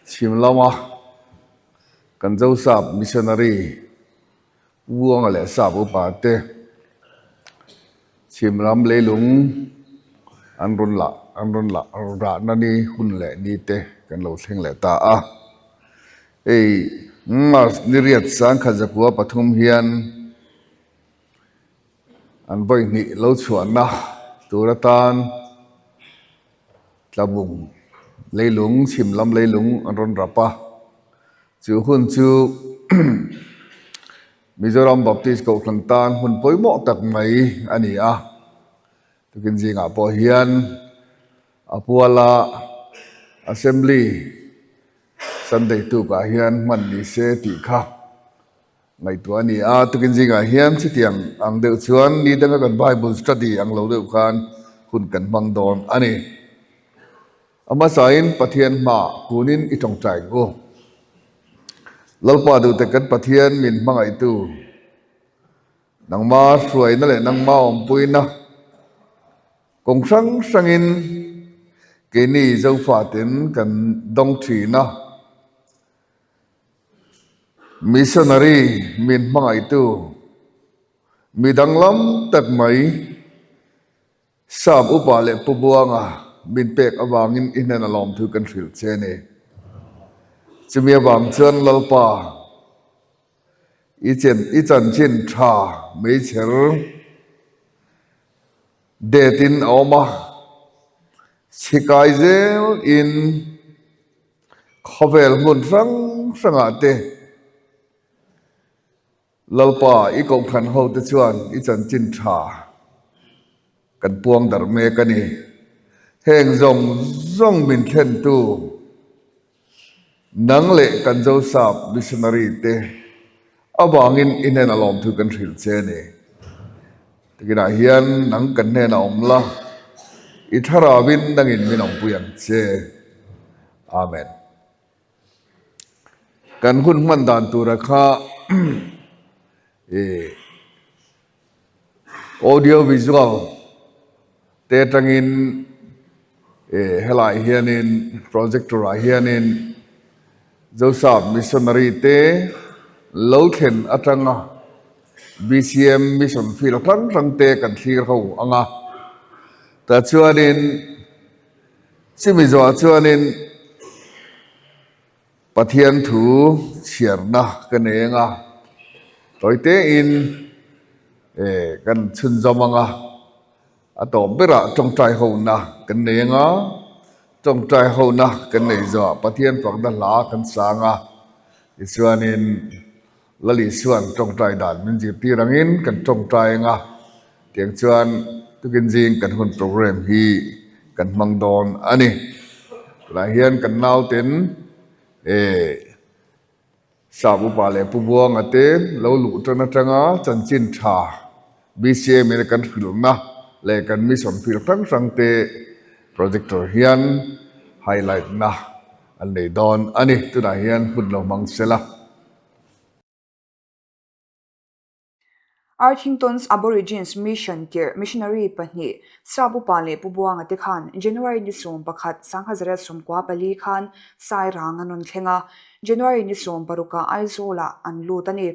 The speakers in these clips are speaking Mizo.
Chhim lama kan Zosap Missionary Uanga leh Sap upa te chhim lam leilung an rawn lah an rawn lah rahna ni hun leh ni te kan lo thleng leh ta a. Hei March ni riat sangkhat zakua pathum hian an vawi hnih lo chhuahna tur atan Tlabung leilung chhim lam leilung an rawn rap a, chu hun chu Mizoram Baptist Kohhran tan hun pawimawh tak mai a ni a, tukin zingah pawh hian a puala Assembly Sunday tukah hian hman ni se tih kha Ngaihtuah a ni a, tukin zingah hian chutiang ang deuh chuan ni danga kan Bible study ang lo deuh khan hun kan hmang dawn a ni. A hmasain Pathian hma kunin i tawngtai ang u. Lalpa duhte kan Pathian min hmangaihtu, nangma hruaina leh nangma awmpuina kawng hrang hrangin keini Zofaten kan dawng thin a. Missionary min hmangaihtu, mi danglam tak mai Sap upa leh Pu Buanga min pek avangin i hnena lawmthu kan hrilh che a ni. Chumi avang chuan Lalpa i chen i chanchin tha meichher detin a awm a, chhikai zelin Khawvel hmun hrang hrangah te Lalpa i kohhran ho te chuan i chanchin tha kan puang darh mek a ni. Heng zawng zawng min thlentu nang leh kan Zosap missionary te avangin i hnena lawmthu kan hrilh che a ni. Tukinah hian nang kan hnenah awm la, i thlarauin nangin min awmpui ang che. Amen. Kan hun hman dan tura kha i audio visual te atangin i helai hianin projector ah hianin Joseph missionary te lo thlen atanga BCM mission field hrang hrang te kan thlir ho ang a, tah chuanin chumi zawhah chuanin Pathian thu chhiarna ka nei ang a, tawi tein kan chhunzawm ang a. A tawp berah tawngtai hona kan nei ang a, tawngtai hona kan nei zawhah Pathian fakna hla kan sang a, tichuanin Lali chuan tawngtai dan min zirtir angin kan tawngtai ang a, tiang chuan tukin zing kan hun program hi kan hmang dawn a ni. Tunah hian kan nauten eh Sap upa leh Pu Buanga te lo luh tan atanga chanchin tha BCM in kan hrilhna leh kan mission field hrang hrang te projector hian highlight na an nei dawn a ni. Tunah hian hun lo hmang sela. Arthington's Aborigines Mission tirh missionary pahnih Sap upa leh Pu Buanga te khan January ni 11, 1994 khan Sairang an rawn thleng a, January ni 16 ah Aizawl-ah an lut a ni.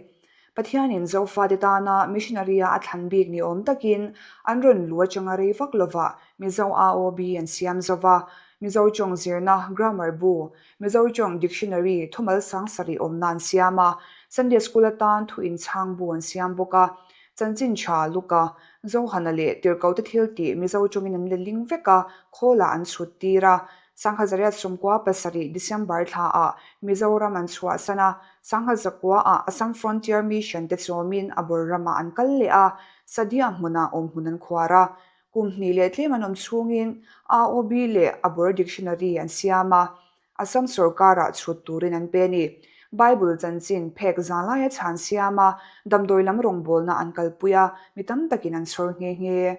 Pathianin Zofate tana missionary-a a thlan bik ni awm takin an rawn lu atanga rei vak lovah Mizo AOB an siam zo va, Mizo tawng zirna, grammar bu, Mizo tawng dictionary thumal sang sarih awmna an siam a, Sunday School atan thu inchhang bu an siam bawk a. Chanchin tha Luka, Johana leh Tirhkote thil tih Mizo tawngin an leling vek a, khawlah an chhut tir a. Sangha zariat sawmkua pasarih December thlaah Mizoram an chhuahsan a, Sangha zakuaah Assam Frontier Mission te chawmin a bawr ramah an kal leh a, Sadia hmunah awmhmun an khuar a. Kum hnih leh tlem an awm chhungin AOB leh a bawr dictionary an siam a, Assam sorkarah chhut turin an pe a ni. Bible chanchin phek zan laia chhan siam a, damdawi lam rawngbawlna an kalpui a, mi tam takin an chhawr nghe nghe.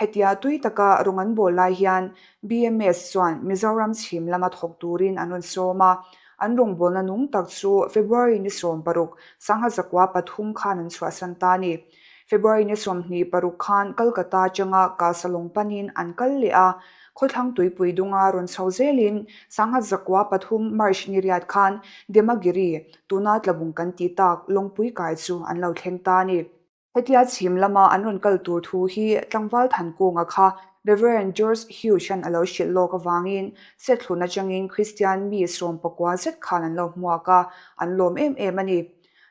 Hetia tui taka rawng an bawl lai hian BMS chuan Mizoram chhim lama thawk turin an rawn sawm a, an rawngbawlna nung tak chu February ni 16, 1903 khan an chhuahsan ta a ni. February ni 26 khan Kolkata atanga Kasalong panin an kal leh a. Khawthlang tuipui dunga rawn chho zelin Sangha zakua pathum March ni riat khan Demagiri, tuna Tlabung kan tih tak Lawngpui kai chu an lo thleng ta a ni. Hetia chhim lama an rawn kal tur thu hi tlangval Thankunga kha Rev. George Hughes-a'n a lo hrilh lawk avangin Sethlun atangin Kristian mi 19 zet khan an lo hmuak a, an lawm em em a ni.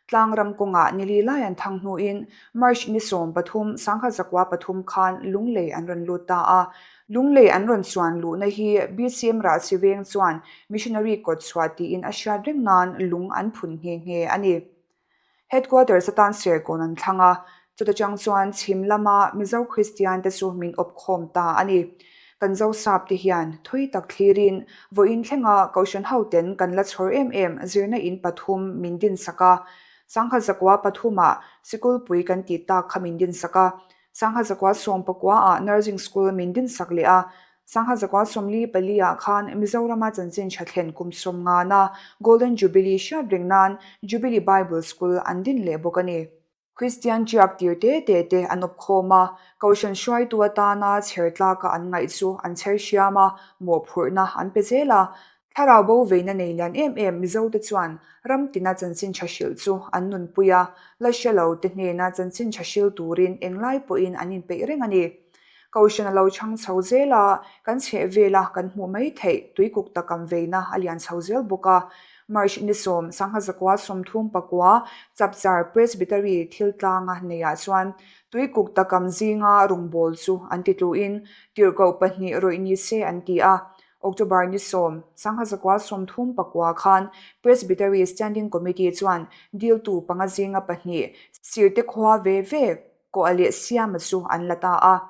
Tlang ram kawngah nili lai an thang hnuin March ni 13, 1903 khan Lunglei an rawn lut ta a. Lunglei an rawn chuan luhna hi BCM Rahsi veng chuan Missionary kawt chhuah tiin a hriat reng nan lung an phun nghe nghe a ni. Headquarters atan Serkawn an thlang a, chuta chang chuan chhim lama Mizo Kristian te chu min awp khawm ta a ni. Kan Zosap te hian thui tak thlirin vawiin thlenga Kohhran hoten kan la chhawr em em zirna in pathum min dinsak a, Sangha zakua pathumah sikulpui kan tih tak kha min dinsak a, Sangha zakua sawmpakua ah Nursing School min dinsak leh a, Sangha zakua 44 ah khan Mizorama chanchin tha thlen kum 50 na Golden Jubilee hriat reng nan Jubilee Bible School an din leh bawk a ni. Kristian ṭiak tir te te te an awp khawm a, Kohhran hruaitu atana chher tlaka an ngaih chu an chher hriam a, mawhphurhna an pe zel a. Thlarau bo veina nei lian em em Mizote chuan ram tina chanchin tha hrilh chu an nunpui a, la hre lo te hnena chanchin tha hril turin englai pawhin an inpeih reng a ni. Kohhran a lo chhang chho zel a, kan chheh vela kan hmuh mai theih tuikuk takam veina a lian chho zel bawk a. March ni 10, 1939, Chapchar Presbytery thil tlanga neiah chuan tuikuk takam zinga rawngbâwl chu an ti tluin tirhkoh pahnih rawih ni se an ti a. October ni 10, 1939 khan Presbytery Standing Committee chuan diltu panga zinga pahnih Sirte khua ve ve Kawha leh Siama chu an la ta a.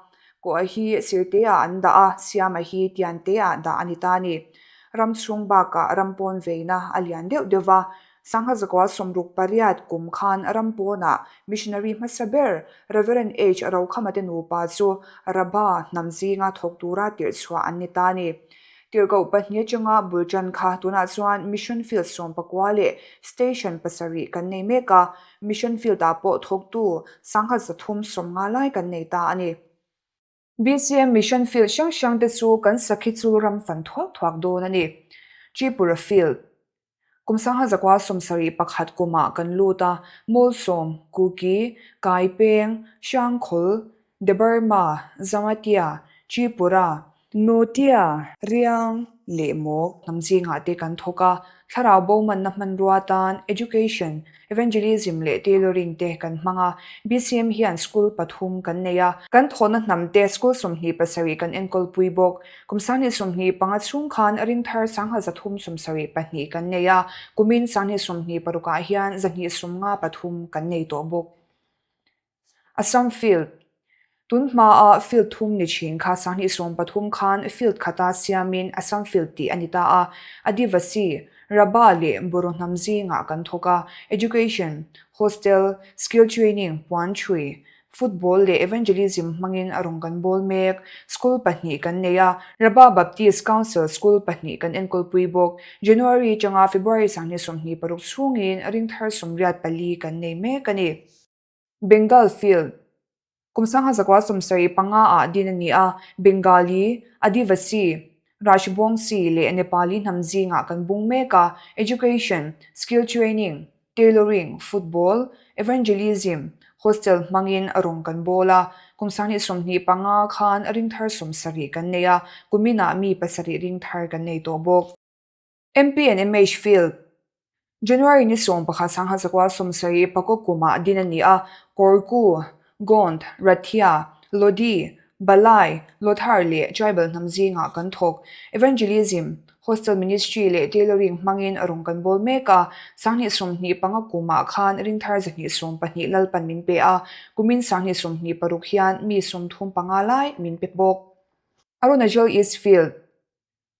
Kawha hi Sirteah an dah a, Siama hi Tianteah dah a ni ta a ni. Ram chhung bakah ram pawn veina a lian deuh deuh va, 1968 kum khan ram pawnah missionary hmasa ber Rev. H. Rokhama te nupa chu Rabha hnam zinga thawk tura tirh chhuah an ni ta a ni. Tirhkoh pahnih atanga bul tan kha tunah chuan Mission Field 19 leh Station pasarih kan nei mek a, Mission Field-ah pawh thawktu 350 lai kan nei ta a ni. BCM Mission Field hrang hrang te chu kan sakhi chu ram fan thuak thuak dawn a ni. Tripura Field Kum 1971 kumah kan lut a, Mawlsawm, Kuki, Kaipeng, Hrangkhawl, Debarma, Zamatia, Tripura, Notia, Riang leh Mawk hnam zingah te kan thawk a, thlarau bomanna hmanrua tan Education, Evangelism leh Tailoring te kan hmang a, BCM hian school pathum kan nei a, kan thawhna hnam te school 27 kan enkawlpui bawk. Kum 2025 chhung khan ringthar 372 kan nei a, kumin 2026 ah hian 253 kan nei tawh bawk. Assam Field, Tun hmaa field thum ni thin kha 2013 khan field khata siamin Assam Field tih a ni ta a, Adivasi, Rabha leh Boro hnam zingah kan thawk a, Education, Hostel, Skill Training, Puan Chhui, Football leh Evangelism hmangin a rawn kan bawl mek. School pahnih kan nei a, Rabha Baptist Council School pahnih kan enkawlpui bawk. January atanga February 2026 chhungin ringthar 84 kan nei mek a ni. Bengal Field, Kum 1975 ah din a ni a, Bengali, Adivasi, Rajbongsi leh Nepali hnam zingah kan bung mek a, Education, Skill Training, Tailoring, Football, Evangelism, Hostel hmangin rawn kan bawl a, kum 2025 khan ringthar 70 kan nei a, kuminah mi pasarih ringthar kan nei tawh bawk. MP and MH Field, January ni 11 1970 pakaw kumah din a ni a, Korku, Gond, Rathia, Lodi, Balai, Lothar leh Tribal hnam zingah kan thawk. Evangelism, Hostel Ministry leh Tailoring hmangin rawn kan bawl mek a, 2025 kumah khan ringthar 212 Lalpan min pe a, kumin 2026 hian mi 35 lai min pe bawk. Arunachal East Field,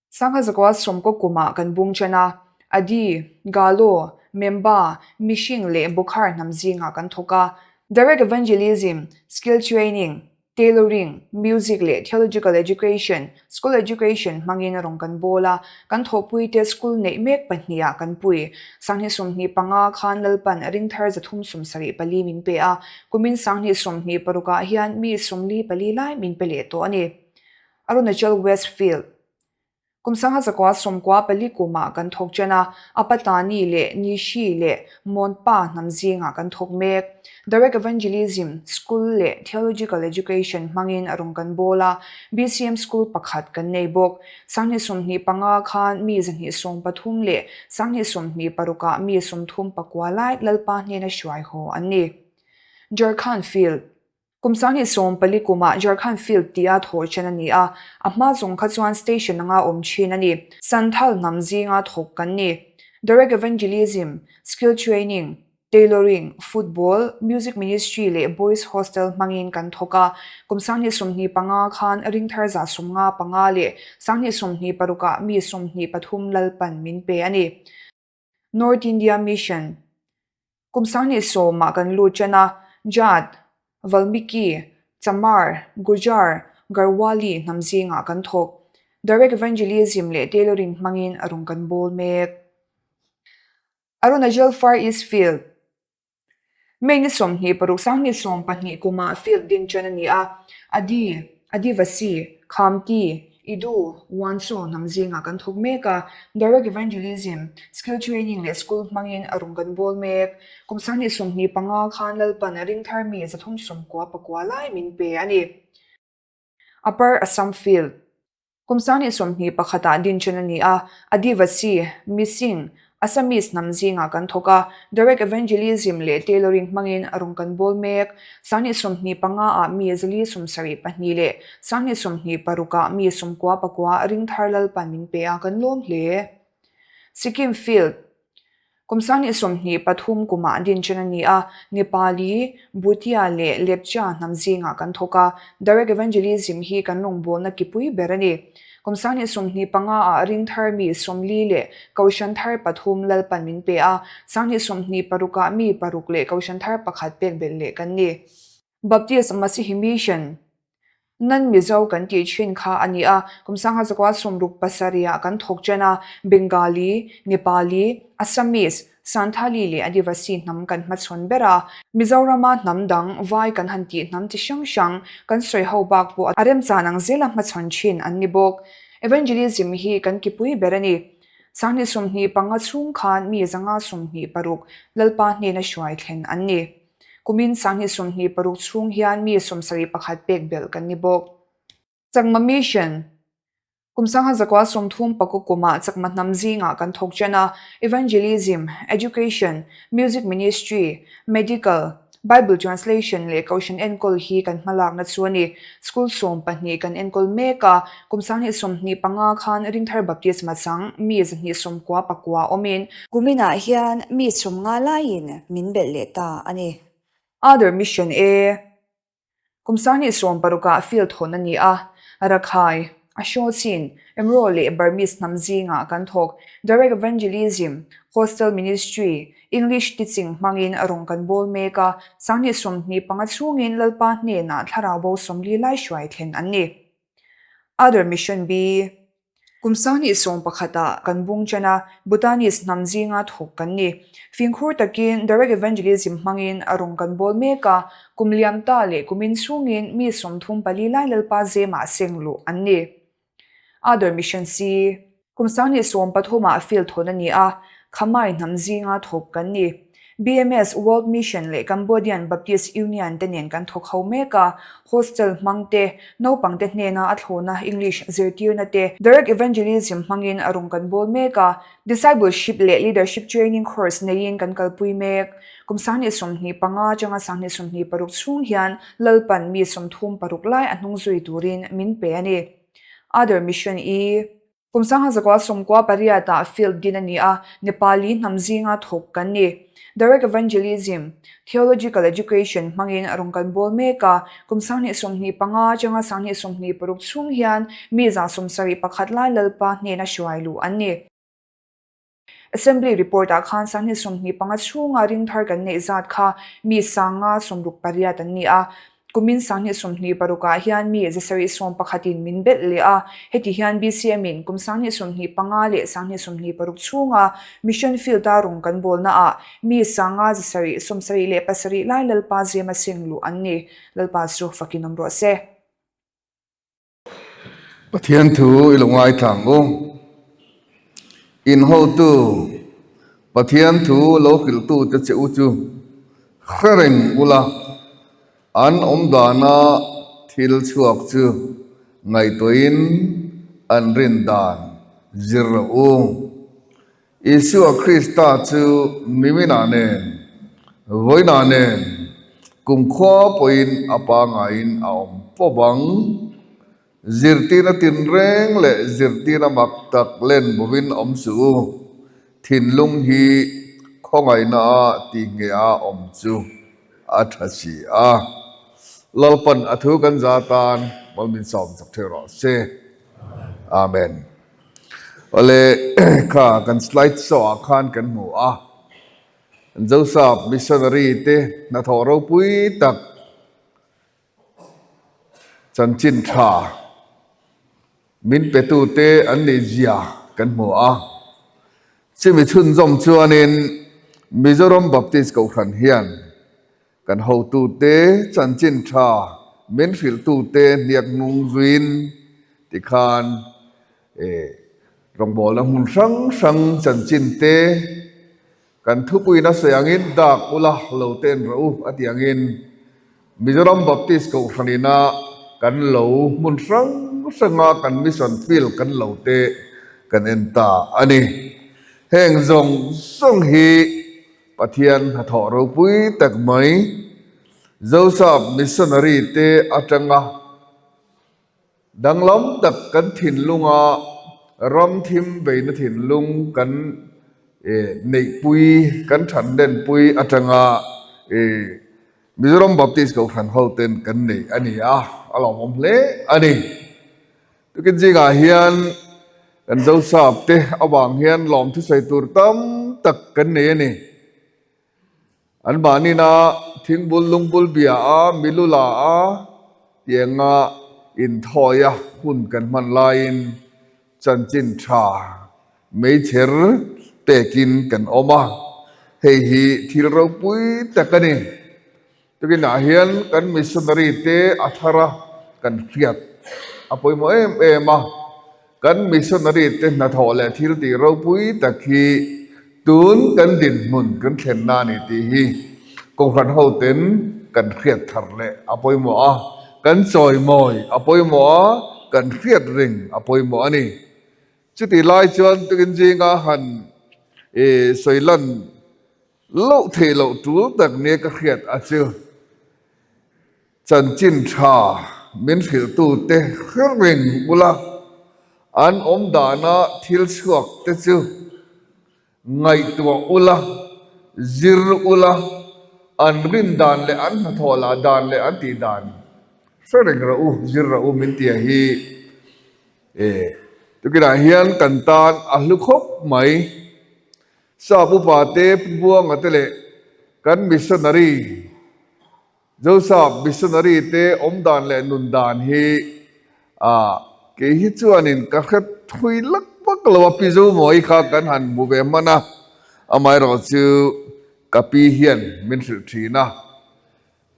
1990 kumah kan bung ṭan a, Adi, Galo, Memba, Mishing leh Bokhar hnam zingah kan thawk a. Direct Evangelism, Skill Training, Tailoring, Music leh Theological Education, School Education hmangin rawn kan bawl a, kan thawhpuite school neih mek pahnihah kan pui. 2025 khan Lalpan ringthar 374 min pe a, kumin 2026 ah hian mi 44 lai min pe leh tawh a ni. Arunachal West Field. Kum 1904 sawmkua pali kumah kan thawk ṭan a, Apatani leh Nishi leh Monpa hnam zingah kan thawk mek. Direct Evangelism School leh Theological Education hmangin a rawn kan bawl a, BCM School pakhat kan nei bawk. 2025 khan mi 230 leh 2026ah mi 34 lai Lalpa hnena hruai haw an ni. Jharkhand Field. Kum 2014 kumah Jharkhand Field tia thawh ṭhen a ni a, a hma zawng kha chuan station anga awm ṭhin a ni. Santhal hnam zinga thawk kan ni. Direct Evangelism, Skill Training, Tailoring, Football, Music Ministry leh Boys Hostel hmangin kan thawk a. Kum 2025 khan ringthar 155 leh 2026 ah mi 23 Lalpan min pe a ni. North India Mission, Kum 2010 ah kan lut ṭan a, Jat, Valmiki, Chamar, Gujar, Garhwali hnam zingah kan thawk. Direct Evangelism leh Tailoring hmangin a rawn kan bawl mek. Arunachal Far East Field, May ni 26 2012 kumah field din ṭan a ni a, Adi, Adivasi, Khamti, Idu, Wancho hnam zingah kan thawk mek a, Direct Evangelism, Skill Training leh School hmangin a rawn kan bawl mek. Kum 2025 khan Lalpan ringthar mi 399 lai min pe a ni. Upper Assam Field. Kum 2021 ah din ṭhen a ni a, Adivasi, Mising, Assamese hnam zingah kan thawk a, Direct Evangelism leh Tailoring hmangin a rawn kan bawl mek. 2025 ah mi 472 leh 2026 ah mi 99 ringthar Lalpan min pe a, kan lawm hle. Sikkim Field. Kum 2023 kumah din ṭhen a ni a, Nepali, Bhutia leh Lepcha hnam zingah kan thawk a, Direct Evangelism hi kan rawngbawlna kipui ber a ni. Kum 2025 ah ringthar mi 40 leh Kohhran thar pathum Lalpan min pe a, 2026 ah mi paruk leh Kohhran thar pakhat pek belh leh kan ni. Baptist Masihi Mission. Nan Mizo kan tih thin kha a ni a, kum 1967 ah kan thawk ṭan a, Bengali, Nepali, Assamese, Santhali leh Adivasi hnam kan hmachhawn ber a. Mizorama hnam dang vai kan han tih hnam chi hrang hrang kan sawi ho bak pawh a remchan ang zela hmachhawn thin an ni bawk. Evangelism hi kan kipui ber a ni. 2025 chhung khan mi 526 Lalpa hnena hruai thlen an ni. Kumin 2026 chhung hian mi 71 pek belh kan ni bawk. Chakma Mission, Kum 1934 kumah Chakma hnam zingah kan thawk ṭan a, Evangelism, Education, Music Ministry, Medical, Bible Translation leh Kohhran enkawl hi kan hmalakna chu a ni. School 12 kan enkawl mek a, kum 2025 khan Ringthar Baptist Machang mi 299 awmin, Kuminah hian mi 50 laiin min belh leh ta a ni. Other Mission E. Kum 2016 ah field hawn a ni a, Rakhai, Ashochin, Mro leh Burmese hnam zingah kan thawk. Direct Evangelism, Hostel Ministry, English teaching hmangin rawn kan bawl mek a, 2025 chhungin Lalpa hnenah thlarau bo 40 lai hruai thlen an ni. Other Mission B. Kum 2011 ah kan bung ṭan a, Bhutanese hnam zinga thawk kan ni. Fingkhur takin Direct Evangelism hmangin a rawn kan bawl mek a, kum liam ta leh kumin chhungin mi 34 lai Lalpa zemah seng luh an ni. Other Mission C. Kum 2013 ah field thawn a ni a, Khamai hnam zinga thawk kan ni. BMS, World Mission leh Cambodian Baptist Union te nen kan thawk ho mek a, hostel hmang te, naupang te hnena a thlawna English zirtirna te, Direct Evangelism hmangin a rawn kan bawl mek a, Discipleship leh Leadership Training Course neiin kan kalpui mek. Kum 2025 atanga 2026 chhung hian Lalpan mi 36 lai a hnung zui turin min pe a ni. Other Mission E. Kum 1998 ah field din a ni a, Nepali hnam zinga thawk kan ni. Direct Evangelism, Theological Education hmangin a rawn kan bawl mek a, kum 2025 atanga 2026 chhung hian mi 71 lai Lalpa hnena hruai luh an ni. Assembly report ah khan 2025 chhunga ringthar kan neih zat kha mi 568 an ni a, kumin 2026 ah hian mi 711 in min belh leh a, heti hian BCM in kum 2025 leh 2026 chhunga Mission Field a rawn kan bawlna ah mi 577 lai Lalpa zema seng luh an ni. Lalpa chu fakin awm rawh se. Pathian thu i lo ngaithla ang u. In hotu Pathian thu lo hrilhtute che u chu hre reng ula, an awm dana thil chhuak chu ngaihtuahin an rin dan zir rawh u. Isua Krista chu miminah nen, vawiinah nen, kumkhua pawhin a pangaiin a awm pawp ang. Zirtirna tinreng leh zirtirna mak tak len bovin awm suh u, thinlung hi khawngaihna a tihngheh a awm chu a tha si a. Lalpan a thu kan za tan mal min sawm chak thei rawh se. Amen. Awle kha kan slide show ah khan kan hmu a, Joseph missionary te hnathawh ropui tak chanchin tha min pe tu te an nih zia kan hmu a. Chumi chhunzawm chuanin Mizoram Baptist Kohhran hian Kan hotute chanchin tha min hrilhtute hniak hnung zuin tikhan rawngbawlna hmun hrang hrang chanchin te kan thupuiin a sawi angin dak ula lo te en rawh u a tih angin Mizoram Baptist Kohhran ina kan lo hmun hrang hranga kan mission field kan lo te kan en ta a ni. Heng zawng zawng hi Pathian hnathawh ropui tak mai Joseph missionary te atanga danglam tak kan thinlunga ram thim beina thinlung kan neihpui kan thanlenpui atanga Mizoram Baptist Kohhran ho ten kan nei a ni a, a lawmawm hle a ni. Tukin zingah hian kan Zosap te avang hian lawm thusawi tur tam tak kan nei a ni. An mahnina thingbul lungbul bia a, milu la a tianga inthawi a hun kan hman laiin chanchin tha meichher pekin kan awm a, hei hi thil ropui tak a ni. Tukinah hian kan missionary te a thar a, kan hriat a pawimawh em em a. Kan missionary te hnathawh leh thil tih ropui tak hi tun kan dinhmun kan thlenna a ni tih hi Kohhran hoten kan hriat thar leh a pawimawh a, kan chawimawi a pawimawh a, kan hriat reng a pawimawh a ni. Chutih lai chuan tukin zinga han sawi lan Loh theih loh tul tak nia ka hriat a chu. Chanchin tha min hrilhtute hre reng ula, an awm dana thil chhuak te chu ngaihtuah ula, zir ula, an rin dan leh an hnathawh lah dan leh an tih dan hre reng rawh u, zir rawh u min tia hi e tukinah hian kan tan a hlu khawp mai. Sap upa te, Pu Buanga te leh kan missionary, Joseph missionary te awm dan leh nun dan hi ah kei hi chuanin ka hre thui lak vak lo a, Pi Zomawi kha kan han hmu ve hman a, amaherawh chu ka pi hian min hrilh thin a.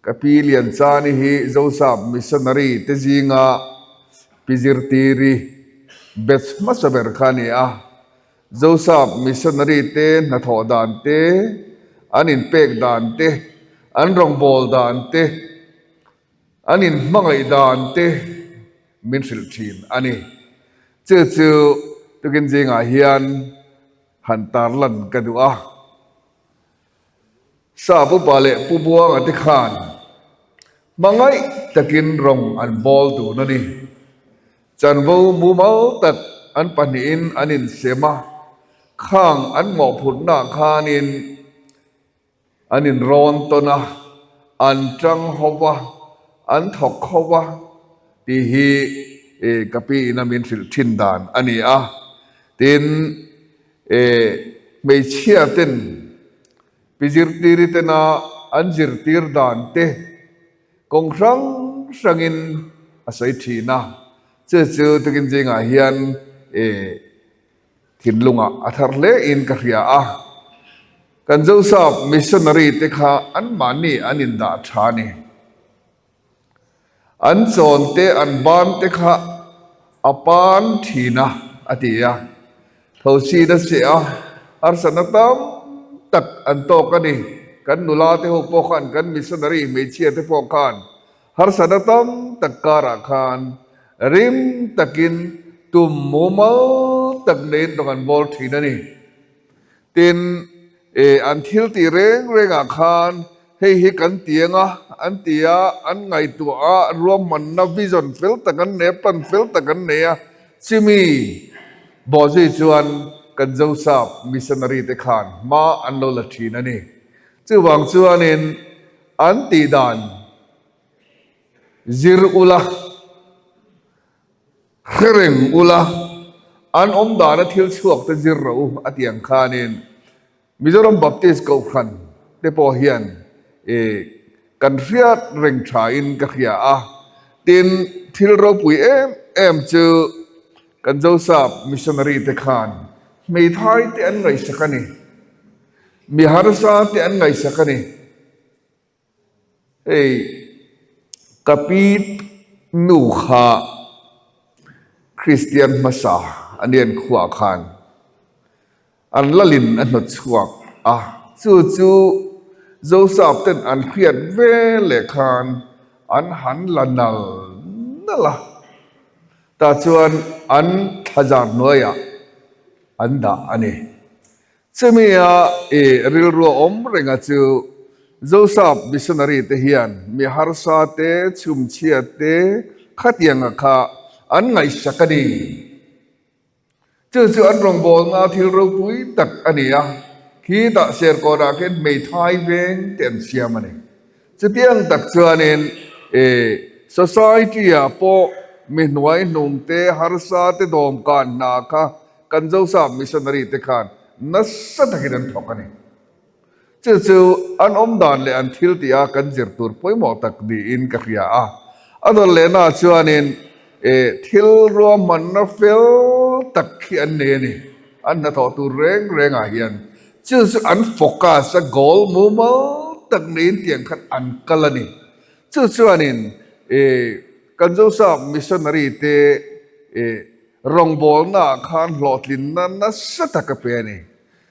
Ka pi Lianchani hi Joseph missionary te zinga pi zirtiri batch hmasa ber kha a ni a. Joseph missionary te hnathawh dan te, an inpek dan te, an rawngbâwl dan te, an inhmangaih dan te min hrilh thin a ni. Chu chu tukin zingah hian han tarlan ka duh a. Sap upa leh Pu Buanga te khan hmangaih takin rawng an bawl dun a ni. Chanvo mumal tak an pahnihin an insem a, khang an mawhphurhnaah khanin an inrawn tawn a, an tang ho va, an thawk ho va tih hi ka pi ina min hrilh thin dan a ni a. Tin, hmeichhia ten Pi zirtiri tena an zirtir dan te kawng hrang hrangin a sawi thin a, chu chu tukin zingah hian thinlungah a thar hle in ka hria a. Kan Joseph missionary te kha anmahni an indah tha a ni. An chawn te an ban te kha. A pan thin a, a ti a. Thosin a seh a, harsatna tam tak an tawk a ni. Kan nula te ho pawh khan, kan missionary hmeichhia te pawh khan harsatna tam tak karah khan rim takin tum mumal tak neiin rawng an bawl thin a ni. Tin, e, an thil tih reng rengah khan hei hi kan ti ang a, an ti a, an ngaihtuah a, ruahmanna vision fel tak an nei a, plan fel tak an nei a. Chimi bawhzui chuan kan Zosap missionary te khan hma an lo la thin a ni. Chuvang chuanin an tih dan zir ula. Hre reng ula, an awm dana thil chhuak te zir rawh u a tih ang khanin Mizoram Baptist Kohhran te pawh hian kan hriat reng thain ka hria a. Tin, thil ropui em em chu kan Zosap missionary te khan hmeithai te an ngaihsak a ni, mi harsa te an ngaihsak a ni. Hei ka pi nu kha Kristian hmasa a nian khuah khan an lalin a hnawt chhuak a, chu chu Zosap ten an hriat ve leh khan an han la nal nal a, tah chuan an thlazar hnuaiah an dah a ni. Chumi-a i rilru a awm renga chu Zosap missionary te hian mi harsa te, chhumchhia te khatianga kha an ngaihsak a ni. Chu chu an rawngbawlna thil ropui tak a ni a, khitah Serkawnah khian hmeithai veng te an siam a ni. Chutiang tak chuanin i society-ah pawh mi hnuai hnung te, harsa te dawmkan hna kha Kan Zosap missionary te khan nasa takin an thawk a ni. Chu chu an awm dan leh an thil tih a kan zir tur pawimawh tak niin ka hria a. A dawn lehna chuanin thil ruahmanna fel tak hi an nei a ni. An hnathawh tur reng rengah hian chu chu an focus a, goal mumal tak neiin tiang khan an kal a ni. Chu chuanin kan Zosap missionary te Rawngbawlnaah khan hlawhtlinna nasa tak a pe a ni.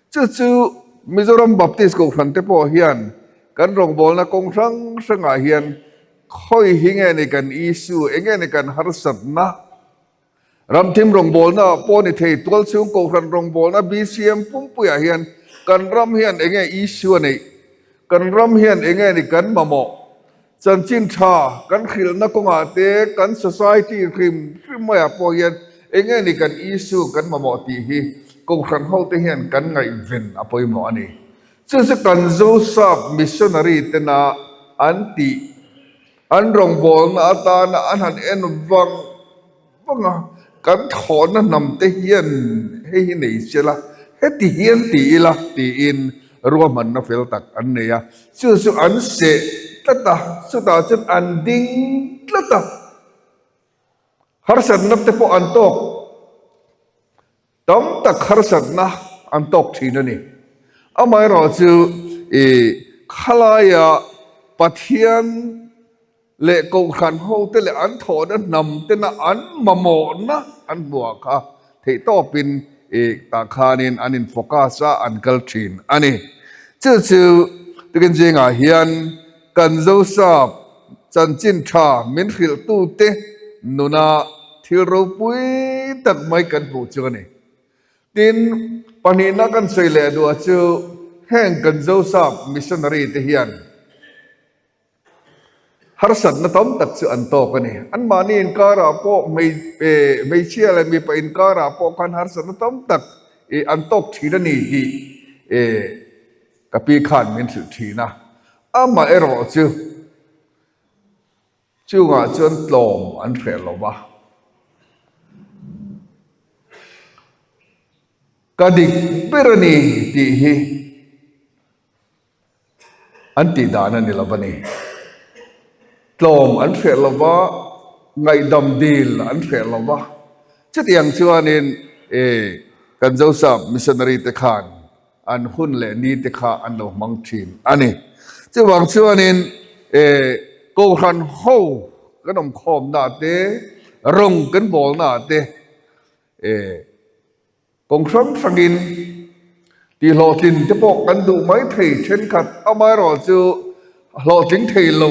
Chu chu Mizoram Baptist Kohhran te pawh hian kan rawngbawlna kawng hrang hrangah hian khawi hi nge ni kan issue, eng nge ni kan harsatna? Ramthim rawngbawlnaah pawh ni thei, Tualchhung Kohhran rawngbawlna BCM pumpuiah hian kan ram hian eng nge issue a neih? Kan ram hian eng nge ni kan mamawh? Chanchin tha kan hrilhna kawngah te, kan society hrim hrim maiah pawh hian eng nge ni kan issue kan mamawh tih hi Kohhran hote hian kan ngaihven a pawimawh a ni. Chu chu kan Zosap missionary tena an tih, an rawngbawlna atana an han en vang vang a, kan thawhna hnam te hian hei hi nei se la, heti hian ti ila tiin ruahmanna fel tak an nei a, chu chu an seh tlat a, chutah chuan an ding tlat a, harsatna te pawh an tawk tam tak harsatna an tawk thin a ni. Amaherawhchu i khalaia Pathian leh kohhran hote leh an thawhna hnam tena an mamawhna an hmuah kha theihtawpin i tah khanin an in focus a, an kal thin a ni. Chu chu tukin zingah hian kan Zosap chanchin tha min hrilhtute nuna thil ropui tak mai kan hmuh chu a ni. Tin, pahnihna kan sawi leh duah chu heng kan Zosap missionary te hian Harsatna tam tak chu an tawk a ni. Anmahni inkarah pawh hmeichhia leh mipa inkarah pawh khan harsatna tam tak an tawk thin a ni tih ka pi khan min hrilh thin a. Amaherawh chu chungah chuan tlawm an hreh lo va. Ka dik ber a ni tih hi. An tih dan a ni lo a ni. Tlawm an hreh lo va, ngaihdam dil an hreh lo va. Chutiang chuanin e kan Zosap missionary te khan an hun leh ni te kha an lo hmang thin a ni. Chuvang chuanin e Kohhran ho kan awm khawmna te, Rawng kan bawlna ah te kawng hrang hrangin tihhlawhtlin te pawh kan duh mai thei thenkhat, amaherawhchu hlawhtling thei lo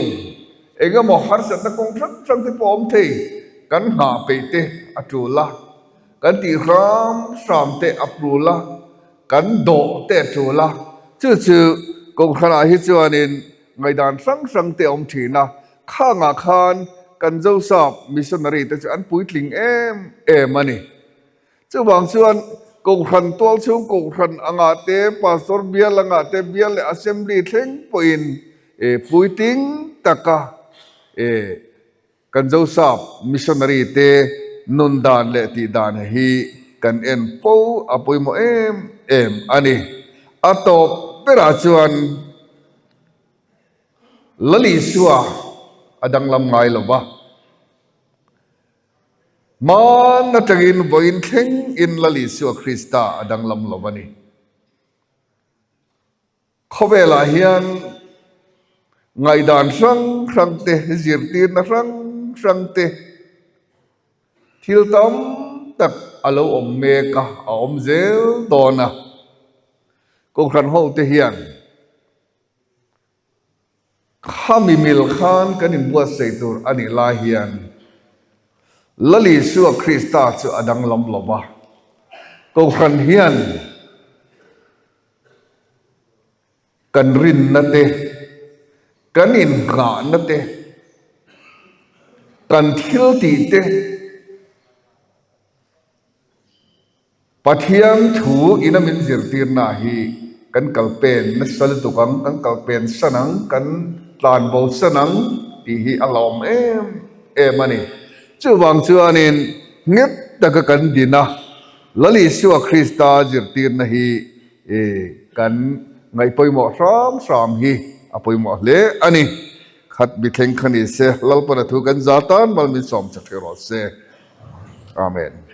eng emaw harsatna kawng hrang hrang te pawh awm thei kan nghah peih te a tul a, kan tih hram hram te a tul a, kan dawh te a tul a, chu chu Kohhranah hi chuanin ngaihdan hrang hrang te a awm thin a, Khangah khan kan Zosap missionary te chu an puitling em em a ni. Chuvang chuan Kohhran tualchhung Kohhran angah te, Pastor bial angah te, bial leh assembly thleng pawhin puitling taka kan Zosap missionary te nun dan leh tih dan hi kan en fo a pawimawh em em a ni. A tawp berah chuan. Lalisua a danglam ngai lo va, hman atangin vawiin thleng in Lalisua Krista a danglam lo a ni. Khawvelah hian ngaihdan hrang hrang te, zirtirna hrang hrang te, thil tam tak a lo awm mek a, a awm zel dawn a. Kohhran hote hian Khami mil khan kan inbuatsaih tur a nih lai hian Lal Isua Krista chu a danglam lo va, Kohhran hian kan rinna te, kan innghahna te, kan thiltih te, Pathian thu ina min zirtirna hi kan kal pen nasa lutuk ang, kan kal pen san ang, kan tlan bo san ang tih hi a lawm em em a ni. Chuvang chuanin nghet taka kan din a, Lal Isua Krista zirtirna hi kan ngaih pawimawh hram hram hi a pawimawh hle a ni. Khat mithleng kha ni se, Lalpana thu kan za tan mal min sawm chak hrih rawh se. Amen.